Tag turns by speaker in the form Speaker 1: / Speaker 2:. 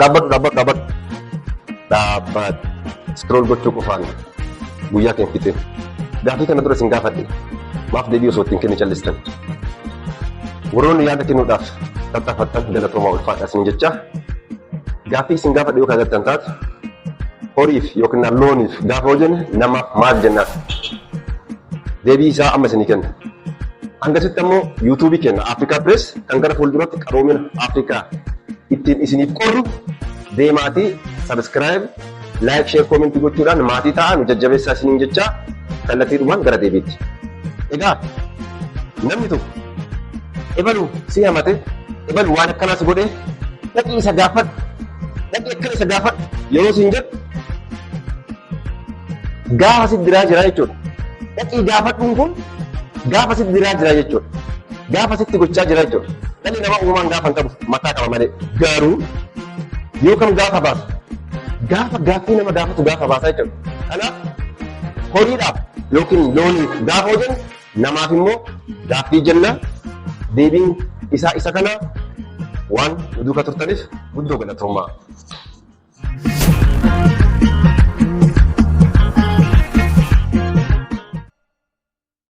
Speaker 1: Dhaabbadhu, dhaabbadhu, dhaabbadhu. Dhaabbadhu. Scroll gochuu qofaan guyyaa kee hin fixin. Gaaffii kana dura isin gaafadhe. Maaf deebii osoo ittiin kenni callistan? Warroonni yaada kennuudhaaf tattaafattan galatoomaa, ulfaadha isin jecha. Gaaffii isin gaafadhe yoo kaagattan taate, horiif yookiin looniif gaafa hojjenne namaaf maal jennaan? Deebii isaa amma isinii kenna. Hangasitti ammoo YouTubeii kenna Afrikaa Press kan gara fuulduratti qaroomina Afrikaa ittiin isiniif qorru deemaatii subscribe, like, share, commentii gochuudhaan maatii ta'aa, nu jajjabeessaa isiniin jecha kallattiidhumaan gara deebiitti. Egaa namni tokko ebalu si hamate, ebalu waan akkanaa si godhee, dhaqii isa gaafadhu, dhaqii akkana isa gaafadhu yeroo siin jedhu gaafa si diraa jira jechuudha. Dhaqii gaafadhuun kun gaafa sitti diraa jira jechuudha. Gaafa sitti gochaa jira jechuudha. Dhalli namaa uumamaan gaafa hin qabu, mataa qaba malee. Garuu yoo kam gaafa baasu, gaafa gaaffii nama gaafatu gaafa baasa jechuudha. Kanaaf horiidhaaf yookiin looniif gaafa hojjennu namaaf immoo gaaffii jenna. Deebiin isaa isa kana. Waan nu duukaa turtaniif guddoo galatoomaa.